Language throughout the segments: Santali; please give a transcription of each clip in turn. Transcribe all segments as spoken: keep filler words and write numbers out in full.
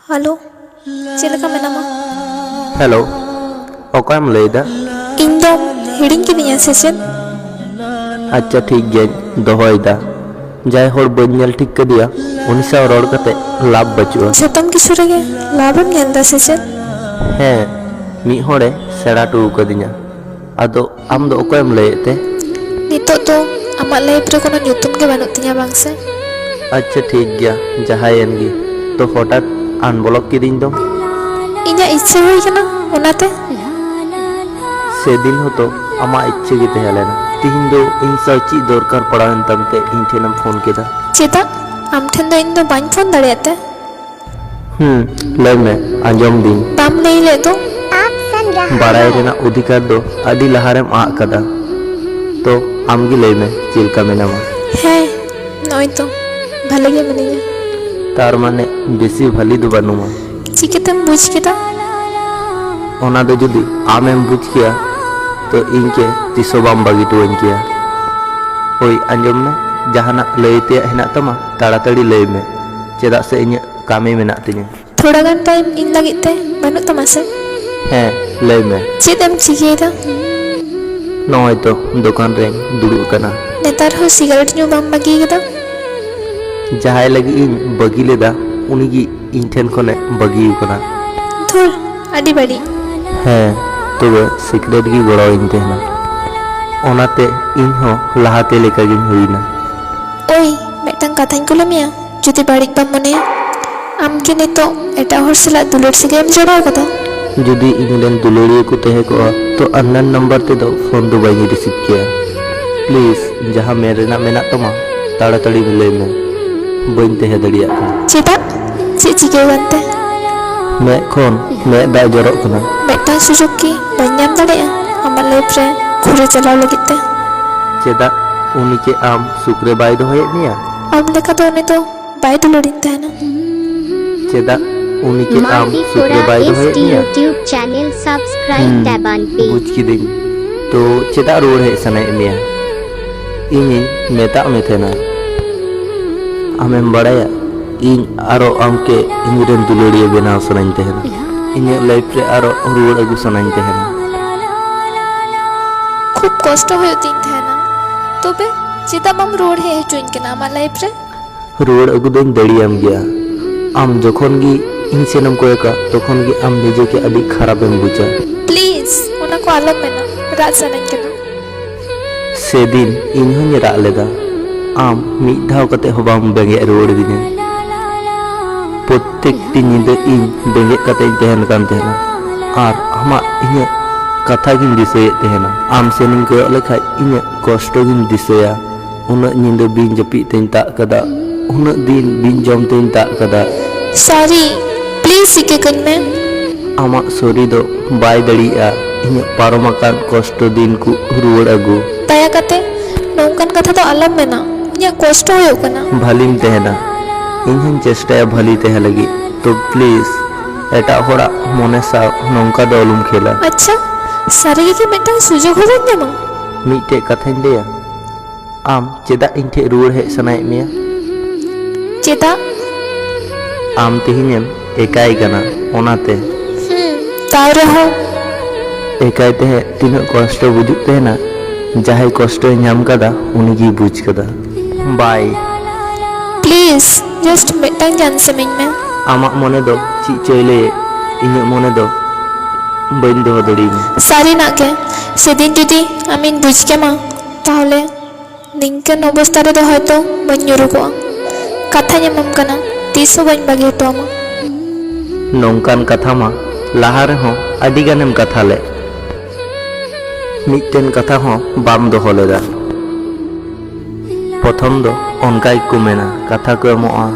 ᱦᱮᱞᱳ, ᱪᱮᱫ ᱞᱮᱠᱟ ᱢᱮᱱᱟᱢᱟ? ᱦᱮᱞᱳ, ᱚᱠᱚᱭᱮᱢ ᱞᱟᱹᱭᱫᱟ? ᱤᱧ ᱫᱚᱢ ᱦᱤᱲᱤᱧ ᱠᱤᱫᱤᱧᱟ ᱥᱮ ᱪᱮᱫ? ᱟᱪᱪᱷᱟ, ᱴᱷᱤᱠ ᱜᱮᱭᱟᱧ ᱫᱚᱦᱚᱭᱮᱫᱟ᱾ ᱡᱟᱦᱟᱸᱭ ᱦᱚᱲ ᱵᱟᱹᱧ ᱧᱮᱞ ᱴᱷᱤᱠ ᱠᱟᱫᱮᱭᱟ, ᱩᱱᱤ ᱥᱟᱶ ᱨᱚᱲ ᱠᱟᱛᱮ ᱞᱟᱵᱷ ᱵᱟᱹᱪᱩᱜᱼᱟ᱾ ᱡᱷᱚᱛᱚᱢ ᱠᱤᱪᱷᱩ ᱨᱮᱜᱮ ᱞᱟᱵᱷ ᱮᱢ ᱧᱮᱞ ᱫᱟ ᱥᱮ ᱪᱮᱫ? ᱦᱮᱸ, ᱢᱤᱫ ᱦᱚᱲᱮ ᱥᱮᱬᱟ ᱦᱚᱴᱚ ᱟᱠᱟᱫᱤᱧᱟ᱾ ᱟᱫᱚ ᱟᱢ ᱫᱚ ᱚᱠᱚᱭᱮᱢ ᱞᱟᱹᱭᱮᱫ ᱛᱮ? ᱱᱤᱛᱚᱜ ᱫᱚ ᱟᱢᱟᱜ ᱞᱟᱭᱤᱯᱷ ᱨᱮ ᱠᱳᱱᱳ ᱧᱩᱛᱩᱢ ᱜᱮ ᱵᱟᱹᱱᱩᱜ ᱛᱤᱧᱟ, ᱵᱟᱝ ᱥᱮ? ᱟᱪᱪᱷᱟ, ᱴᱷᱤᱠ ᱜᱮᱭᱟ, ᱡᱟᱦᱟᱸᱭᱮᱱ ᱜᱮ᱾ ᱛᱚ, ᱦᱚᱴᱟᱛ ᱟᱱᱵᱞᱚᱠ ᱠᱤᱫᱤᱧ ᱫᱚᱢ? ᱤᱧᱟᱹᱜ ᱤᱪᱪᱷᱟᱹ ᱦᱩᱭ ᱠᱟᱱᱟ, ᱚᱱᱟᱛᱮ᱾ ᱥᱮᱫᱤᱱ ᱦᱚᱸᱛᱚ ᱟᱢᱟᱜ ᱤᱪᱪᱷᱟᱹ ᱜᱮ ᱛᱟᱦᱮᱸ ᱞᱮᱱᱟ᱾ ᱛᱤᱦᱤᱧ ᱫᱚ ᱤᱧ ᱥᱟᱶ ᱪᱮᱫ ᱫᱚᱨᱠᱟᱨ ᱯᱟᱲᱟᱣᱮᱱ ᱛᱟᱢ ᱛᱮ ᱤᱧ ᱴᱷᱮᱱᱮᱢ ᱯᱷᱳᱱ ᱠᱮᱫᱟ? ᱪᱮᱫᱟᱜ? ᱟᱢ ᱴᱷᱮᱱ ᱫᱚ ᱤᱧ ᱫᱚ ᱵᱟᱹᱧ ᱯᱷᱳᱱ ᱫᱟᱲᱮᱭᱟᱜ ᱛᱮ? ᱦᱩᱸ, ᱞᱟᱹᱭ ᱢᱮ, ᱟᱸᱡᱚᱢ ᱫᱤᱧ᱾ ᱵᱟᱢ ᱞᱟᱹᱭ ᱞᱮᱫ ᱫᱚ? ᱵᱟᱲᱟᱭ ᱨᱮᱱᱟᱜ ᱚᱫᱷᱤᱠᱟᱨ ᱫᱚ ᱟᱹᱰᱤ ᱞᱟᱦᱟᱨᱮᱢ ᱟᱫ ᱠᱟᱫᱟ᱾ ᱛᱚ, ᱟᱢ ᱜᱮ ᱞᱟᱹᱭ ᱢᱮ, ᱪᱮᱫ ᱞᱮᱠᱟ ᱢᱮᱱᱟᱢᱟ? ᱦᱮᱸ, ᱱᱚᱜᱼᱚᱭ ᱛᱚ, ᱵᱷᱟᱞᱮ ᱜᱮ ᱢᱤᱱᱟᱹᱧᱟ᱾ ᱛᱟᱨ ᱢᱟᱱᱮ, ᱵᱮᱥᱤ ᱵᱷᱟᱞᱤ ᱫᱚ ᱵᱟᱹᱱᱩᱢᱟ᱾ ᱪᱤᱠᱟᱹᱛᱮᱢ ᱵᱩᱡᱽ ᱠᱮᱫᱟ? ᱚᱱᱟ ᱫᱚ ᱡᱩᱫᱤ ᱟᱢᱮᱢ ᱵᱩᱡᱽ ᱠᱮᱭᱟ, ᱛᱚ ᱤᱧ ᱠᱮ ᱛᱤᱥ ᱦᱚᱸ ᱵᱟᱢ ᱵᱟᱹᱜᱤ ᱦᱚᱴᱚᱣᱟᱹᱧ ᱠᱮᱭᱟ᱾ ᱦᱳᱭ, ᱟᱸᱡᱚᱢ ᱢᱮ, ᱡᱟᱦᱟᱱᱟᱜ ᱞᱟᱹᱭ ᱛᱮᱭᱟᱜ ᱦᱮᱱᱟᱜ ᱛᱟᱢᱟ, ᱛᱟᱲᱟᱛᱟᱲᱤ ᱞᱟᱹᱭ ᱢᱮ, ᱪᱮᱫᱟᱜ ᱥᱮ ᱤᱧᱟᱹᱜ ᱠᱟᱹᱢᱤ ᱢᱮᱱᱟᱜ ᱛᱤᱧᱟᱹ᱾ ᱛᱷᱚᱲᱟ ᱜᱟᱱ ᱴᱟᱭᱤᱢ ᱤᱧ ᱞᱟᱹᱜᱤᱫ ᱛᱮ ᱵᱟᱹᱱᱩᱜ ᱛᱟᱢᱟ ᱥᱮ? ᱦᱮᱸ, ᱞᱟᱹᱭ ᱢᱮ᱾ ᱪᱮᱫ ᱮᱢ ᱪᱤᱠᱟᱹᱭᱮᱫᱟ? ᱱᱚᱜᱼᱚᱭ ᱛᱚ, ᱫᱚᱠᱟᱱ ᱨᱮᱧ ᱫᱩᱲᱩᱵ ᱟᱠᱟᱱᱟ᱾ ᱱᱮᱛᱟᱨ ᱦᱚᱸ ᱥᱤᱜᱟᱨᱮᱴ ᱧᱩ ᱵᱟᱢ ᱵᱟᱹᱜᱤ ᱠᱟᱫᱟ? ᱡᱟᱦᱟᱸᱭ ᱞᱟᱹᱜᱤᱫ ᱤᱧ ᱵᱟᱹᱜᱤ ᱞᱮᱫᱟ, ᱩᱱᱤ ᱜᱮ ᱤᱧ ᱴᱷᱮᱱ ᱠᱷᱚᱱᱮ ᱵᱟᱹᱜᱤ ᱟᱠᱟᱱᱟ᱾ ᱫᱷᱩᱨ, ᱟᱹᱰᱤ ᱵᱟᱹᱲᱤᱡ᱾ ᱦᱮᱸ, ᱛᱚᱵᱮ ᱥᱤᱠᱨᱮᱴ ᱜᱮ ᱜᱚᱲᱚᱣᱟᱹᱧ ᱛᱟᱦᱮᱱᱟ᱾ ᱚᱱᱟᱛᱮ ᱤᱧ ᱦᱚᱸ ᱞᱟᱦᱟᱛᱮ ᱞᱮᱠᱟᱜᱤᱧ ᱦᱩᱭᱱᱟ᱾ ᱳᱭ, ᱢᱤᱫᱴᱟᱝ ᱠᱟᱛᱷᱟᱧ ᱠᱩᱞᱤ ᱢᱮᱭᱟ, ᱡᱩᱫᱤ ᱵᱟᱹᱲᱤᱡ ᱵᱟᱢ ᱢᱚᱱᱮᱭᱟ, ᱟᱢ ᱠᱤ ᱱᱤᱛᱚᱜ ᱮᱴᱟᱜ ᱦᱚᱲ ᱥᱟᱞᱟᱜ ᱫᱩᱞᱟᱹᱲ ᱥᱟᱹᱜᱟᱹᱭ ᱮᱢ ᱡᱚᱲᱟᱣ ᱠᱟᱫᱟ? ᱡᱩᱫᱤ ᱤᱧ ᱨᱮᱱ ᱫᱩᱞᱟᱹᱲᱤᱭᱟᱹ ᱠᱚ ᱛᱟᱦᱮᱸ ᱠᱚᱜᱼᱟ, ᱛᱚ unknown number ᱛᱮᱫᱚ ᱯᱷᱳᱱ ᱫᱚ ᱵᱟᱹᱧ ᱨᱤᱥᱤᱵᱷ ᱠᱮᱭᱟ᱾ ᱯᱞᱤᱡ, ᱡᱟᱦᱟᱸ ᱢᱮᱱ ᱨᱮᱱᱟᱜ ᱢᱮᱱᱟᱜ ᱛᱟᱢᱟ, ᱛᱟᱲᱟᱛᱟᱲᱤ ᱞᱟᱹᱭ ᱢᱮ᱾ ᱵᱟᱹᱧ ᱛᱟᱦᱮᱸ ᱫᱟᱲᱮᱭᱟᱜ ᱠᱟᱱᱟ᱾ ᱪᱮᱫᱟᱜ? ᱪᱮᱫ ᱪᱤᱠᱟᱹᱣ ᱠᱟᱱᱛᱮ? ᱢᱮᱫ ᱠᱷᱚᱱ ᱢᱮᱫ ᱫᱟᱜ ᱡᱚᱨᱚᱜ ᱠᱟᱱᱟ᱾ ᱢᱤᱫᱴᱟᱝ ᱥᱩᱡᱳᱜᱽ ᱠᱤ ᱵᱟᱹᱧ ᱧᱟᱢ ᱫᱟᱲᱮᱭᱟᱜᱼᱟ ᱟᱢᱟᱜ ᱞᱟᱭᱤᱯᱷ ᱨᱮ ᱜᱷᱩᱨᱮ ᱪᱟᱞᱟᱣ ᱞᱟᱹᱜᱤᱫ ᱛᱮ? ᱪᱮᱫᱟᱜ? ᱩᱱᱤ ᱪᱮᱫ ᱟᱢ ᱥᱩᱠ ᱨᱮ ᱵᱟᱭ ᱫᱚᱦᱚᱭᱮᱫ ᱢᱮᱭᱟ? ᱟᱢ ᱞᱮᱠᱟ ᱫᱚ ᱩᱱᱤ ᱫᱚ ᱵᱟᱭ ᱫᱩᱞᱟᱹᱲᱤᱧ ᱛᱟᱦᱮᱱᱟ᱾ ᱪᱮᱫᱟᱜ? ᱩᱱᱤ ᱪᱮᱫ ᱟᱢ ᱢᱟᱨᱰᱤ ᱥᱩᱠ ᱨᱮ ᱠᱚᱲᱟ ᱵᱟᱭ ᱮᱥ ᱫᱚᱦᱚᱭᱮᱫ ᱴᱤ ᱢᱮᱭᱟ? YouTube channel subscribe ᱦᱩᱸ, ᱛᱟᱵᱚᱱ ᱯᱮ᱾ ᱵᱩᱡᱽ ᱠᱤᱫᱟᱹᱧ᱾ ᱛᱚ ᱪᱮᱫᱟᱜ ᱨᱩᱣᱟᱹᱲ ᱦᱮᱡ ᱥᱟᱱᱟᱭᱮᱫ ᱢᱮᱭᱟ? ᱤᱧᱤᱧ ᱢᱮᱛᱟᱜ ᱢᱮ ᱛᱟᱦᱮᱱᱟ᱾ ᱟᱢᱮᱢ ᱵᱟᱲᱟᱭᱟ, ᱤᱧ ᱟᱨᱚ ᱟᱢ ᱠᱮ ᱤᱧ ᱨᱮᱱ ᱫᱩᱞᱟᱹᱲᱤᱭᱟᱹ ᱵᱮᱱᱟᱣ ᱥᱟᱱᱟᱧ ᱛᱟᱦᱮᱱᱟ᱾ ᱤᱧᱟᱹᱜ ᱞᱟᱭᱤᱯᱷ ᱨᱮ ᱟᱨᱚ ᱨᱩᱣᱟᱹᱲ ᱟᱹᱜᱩ ᱥᱟᱱᱟᱧ ᱛᱟᱦᱮᱱᱟ᱾ ᱠᱷᱩᱵ ᱠᱚᱥᱴᱚ ᱦᱩᱭᱩᱜ ᱛᱤᱧ ᱛᱟᱦᱮᱱᱟ᱾ ᱛᱚᱵᱮ ᱪᱮᱫᱟᱜ ᱵᱟᱢ ᱨᱩᱣᱟᱹᱲ ᱦᱮᱡ ᱦᱚᱪᱚᱧ ᱠᱟᱱᱟ ᱟᱢᱟᱜ ᱞᱟᱭᱤᱯᱷ ᱨᱮ? ᱨᱩᱣᱟᱹᱲ ᱟᱹᱜᱩ ᱫᱚᱧ ᱫᱟᱲᱮᱭᱟᱢ ᱜᱮᱭᱟ᱾ ᱟᱢ ᱡᱚᱠᱷᱚᱱ ᱜᱮ ᱤᱧ ᱥᱮᱱ ᱮᱢ ᱠᱚᱭᱚᱜᱟ, ᱛᱚᱠᱷᱚᱱ ᱜᱮ ᱟᱢ ᱱᱤᱡᱮ ᱜᱮ ᱟᱹᱰᱤ ᱠᱷᱟᱨᱟᱯ ᱮᱢ ᱵᱩᱡᱟ᱾ ᱯᱞᱤᱡ, ᱚᱱᱟ ᱠᱚ ᱟᱞᱚᱢ ᱢᱮᱱᱟ, ᱨᱟᱜ ᱥᱟᱱᱟᱧ ᱠᱟᱱᱟ᱾ ᱥᱮᱫᱤᱱ ᱤᱧ ᱦᱚᱸᱧ ᱨᱟᱜ ᱞᱮᱫᱟ, ᱟᱢ ᱢᱤᱫ ᱫᱷᱟᱣ ᱠᱟᱛᱮ ᱦᱚᱸ ᱵᱟᱢ ᱵᱮᱸᱜᱮᱫ ᱨᱩᱣᱟᱹᱲ ᱟᱹᱫᱤᱧᱟ᱾ ᱯᱨᱚᱛᱮᱠᱴᱤ ᱧᱤᱫᱟᱹ ᱤᱧ ᱵᱮᱸᱜᱮᱫ ᱠᱟᱛᱮ ᱤᱧ ᱛᱟᱦᱮᱱ ᱠᱟᱱ ᱛᱟᱦᱮᱱᱟ ᱟᱨ ᱟᱢᱟᱜ ᱤᱧᱟᱹᱜ ᱠᱟᱛᱷᱟ ᱜᱤᱧ ᱫᱤᱥᱟᱹᱭᱮᱫ ᱛᱟᱦᱮᱱᱟ᱾ ᱟᱢ ᱥᱮᱱᱤᱧ ᱠᱚᱭᱚᱜ ᱞᱮᱠᱷᱟᱡ ᱤᱧᱟᱹᱜ ᱠᱚᱥᱴᱚ ᱜᱤᱧ ᱫᱤᱥᱟᱹᱭᱟ᱾ ᱩᱱᱟᱹᱜ ᱧᱤᱫᱟᱹ ᱵᱤᱧ ᱡᱟᱹᱯᱤᱫ ᱛᱮᱧ ᱛᱟᱜ ᱠᱟᱫᱟ, ᱩᱱᱟᱹᱜ ᱫᱤᱱ ᱵᱤᱧ ᱡᱚᱢ ᱛᱮᱧ ᱛᱟᱜ ᱠᱟᱫᱟ᱾ ᱥᱚᱨᱤ, ᱯᱞᱤᱡ ᱤᱠᱟᱹ ᱠᱟᱹᱧ ᱢᱮ᱾ ᱟᱢᱟᱜ ᱥᱚᱨᱤ ᱫᱚ ᱵᱟᱭ ᱫᱟᱲᱮᱭᱟᱜᱼᱟ ᱤᱧᱟᱹᱜ ᱯᱟᱨᱚᱢ ᱟᱠᱟᱱ ᱠᱚᱥᱴᱚ ᱫᱤᱱ ᱠᱚ ᱨᱩᱣᱟᱹᱲ ᱟᱹᱜᱩ᱾ ᱫᱟᱭᱟ ᱠᱟᱛᱮ ᱱᱚᱝᱠᱟᱱ ᱠᱟᱛᱷᱟ ᱫᱚ ᱟᱞᱚᱢ ᱢᱮᱱᱟ, ᱤᱧᱟᱹᱜ ᱠᱚᱥᱴᱚ ᱦᱩᱭᱩᱜ ᱠᱟᱱᱟ᱾ ᱵᱷᱟᱞᱤᱢ ᱛᱟᱦᱮᱱᱟ, ᱤᱧ ᱦᱚᱧ ᱪᱮᱥᱴᱟᱭᱟ ᱵᱷᱟᱞᱤ ᱛᱟᱦᱮᱸ ᱞᱟᱹᱜᱤᱫ᱾ ᱛᱚ ᱯᱞᱤᱡ, ᱮᱴᱟᱜ ᱦᱚᱲᱟᱜ ᱢᱚᱱᱮ ᱥᱟᱶ ᱱᱚᱝᱠᱟ ᱫᱚ ᱟᱞᱚᱢ ᱠᱷᱮᱞᱟ᱾ ᱟᱪᱪᱷᱟ, ᱥᱟᱹᱨᱤ ᱜᱮ ᱠᱤ ᱢᱤᱫᱴᱟᱝ ᱥᱩᱡᱳᱜᱽ ᱦᱚᱸ ᱵᱟᱹᱧ ᱧᱟᱢᱟ? ᱢᱤᱫᱴᱮᱡ ᱠᱟᱛᱷᱟᱧ ᱞᱟᱹᱭᱟ, ᱟᱢ ᱪᱮᱫᱟᱜ ᱤᱧ ᱴᱷᱮᱡ ᱨᱩᱣᱟᱹᱲ ᱦᱮᱡ ᱥᱟᱱᱟᱭᱮᱫ ᱢᱮᱭᱟ? ᱪᱮᱫᱟᱜ? ᱟᱢ ᱛᱮᱦᱮᱧᱮᱢ ᱮᱠᱟᱭ ᱠᱟᱱᱟ, ᱚᱱᱟᱛᱮ᱾ ᱦᱩᱸ, ᱛᱟᱣ ᱨᱮᱦᱚᱸ᱾ ᱮᱠᱟᱭ ᱛᱟᱦᱮᱸ ᱛᱤᱱᱟᱹᱜ ᱠᱚᱥᱴᱚ ᱵᱩᱡᱩᱜ ᱛᱟᱦᱮᱱᱟ, ᱡᱟᱦᱟᱸᱭ ᱠᱚᱥᱴᱚᱭ ᱧᱟᱢ ᱠᱟᱫᱟ, ᱩᱱᱤᱜᱮᱭ ᱵᱩᱡᱽ ᱠᱟᱫᱟ᱾ ᱵᱟᱭ᱾ ᱯᱞᱤᱡ, ᱡᱟᱥᱴ ᱢᱤᱫᱴᱟᱝ ᱪᱟᱱᱥ ᱮᱢᱟᱹᱧ ᱢᱮ᱾ ᱟᱢᱟᱜ ᱢᱚᱱᱮ ᱫᱚ ᱪᱮᱫ ᱪᱚᱭ ᱞᱟᱹᱭᱮᱫ, ᱤᱧᱟᱹᱜ ᱢᱚᱱᱮ ᱫᱚ ᱵᱟᱹᱧ ᱫᱚᱦᱚ ᱫᱟᱲᱮᱭᱟᱹᱧᱟ᱾ ᱥᱟᱹᱨᱤᱱᱟᱜ ᱜᱮ, ᱥᱮᱫᱤᱱ ᱡᱩᱫᱤ ᱟᱢᱤᱧ ᱵᱩᱡᱽ ᱠᱮᱢᱟ, ᱛᱟᱦᱚᱞᱮ ᱱᱤᱝᱠᱟᱹᱱ ᱚᱵᱚᱥᱛᱟ ᱨᱮᱫᱚ ᱦᱚᱭᱛᱚ ᱵᱟᱹᱧ ᱧᱩᱨᱩ ᱠᱚᱜᱼᱟ᱾ ᱠᱟᱛᱷᱟᱧ ᱮᱢᱟᱢ ᱠᱟᱱᱟ, ᱛᱤᱥ ᱦᱚᱸ ᱵᱟᱹᱧ ᱵᱟᱹᱜᱤ ᱦᱚᱴᱚ ᱟᱢᱟ᱾ ᱱᱚᱝᱠᱟᱱ ᱠᱟᱛᱷᱟ ᱢᱟ ᱞᱟᱦᱟ ᱨᱮᱦᱚᱸ ᱟᱹᱰᱤ ᱜᱟᱱᱮᱢ ᱠᱟᱛᱷᱟ ᱞᱮᱫ, ᱢᱤᱫᱴᱮᱱ ᱠᱟᱛᱷᱟ ᱦᱚᱸ ᱵᱟᱢ ᱫᱚᱦᱚ ᱞᱮᱫᱟ᱾ ᱯᱨᱚᱛᱷᱚᱢ ᱫᱚ ᱚᱱᱠᱟ ᱜᱮᱠᱚ ᱢᱮᱱᱟ, ᱠᱟᱛᱷᱟ ᱠᱚ ᱮᱢᱚᱜᱼᱟ,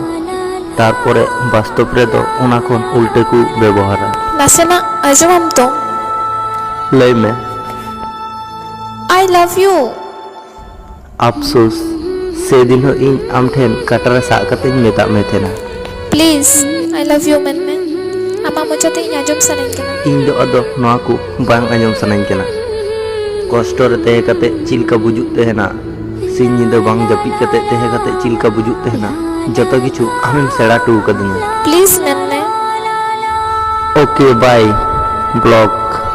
ᱛᱟᱨᱯᱚᱨᱮ ᱵᱟᱥᱛᱚᱵ ᱨᱮᱫᱚ ᱚᱱᱟ ᱠᱷᱚᱱ ᱩᱞᱴᱟᱹ ᱠᱚ ᱵᱮᱵᱚᱦᱟᱨᱟ᱾ ᱱᱟᱥᱮᱱᱟᱜ ᱟᱸᱡᱚᱢᱟᱢ ᱛᱚ? ᱞᱟᱹᱭ ᱢᱮ᱾ I love you. ᱟᱯᱥᱳᱥ, ᱥᱮᱫᱤᱱ ᱦᱚᱸ ᱤᱧ ᱟᱢ ᱴᱷᱮᱱ ᱠᱟᱴᱟ ᱨᱮ ᱥᱟᱵ ᱠᱟᱛᱮᱧ ᱢᱮᱛᱟᱜ ᱢᱮ ᱛᱟᱦᱮᱱᱟ᱾ ᱯᱞᱤᱡ, I love you ᱢᱮᱱ ᱢᱮ᱾ ᱟᱢᱟᱜ ᱢᱚᱪᱟ ᱛᱮ ᱤᱧ ᱟᱸᱡᱚᱢ ᱥᱟᱱᱟᱧ ᱠᱟᱱᱟ᱾ ᱤᱧ ᱫᱚ ᱟᱫᱚ ᱱᱚᱣᱟ ᱠᱚ ᱵᱟᱝ ᱟᱸᱡᱚᱢ ᱥᱟᱱᱟᱧ ᱠᱟᱱᱟ᱾ ᱠᱚᱥᱴᱚ ᱨᱮ ᱛᱟᱦᱮᱸ ᱠᱟᱛᱮ ᱪᱮᱫ ᱞᱮᱠᱟ ᱵᱩᱡᱩᱜ ᱛᱟᱦᱮᱱᱟ, ᱥᱤᱧ ᱧᱤᱫᱟᱹ ᱵᱟᱝ ᱡᱟᱹᱯᱤᱫ ᱠᱟᱛᱮ ᱛᱟᱦᱮᱸ ᱠᱟᱛᱮ ᱪᱮᱫ ᱞᱮᱠᱟ ᱵᱩᱡᱩᱜ ᱛᱟᱦᱮᱱᱟ, ᱡᱚᱛᱚ ᱠᱤᱪᱷᱩ ᱟᱢᱮᱢ ᱥᱮᱬᱟ ᱦᱚᱴᱚ ᱟᱠᱟᱫᱤᱧᱟ᱾ ᱯᱞᱤᱡᱽ ᱢᱮᱱ ᱢᱮ᱾ Okay, bye. Block.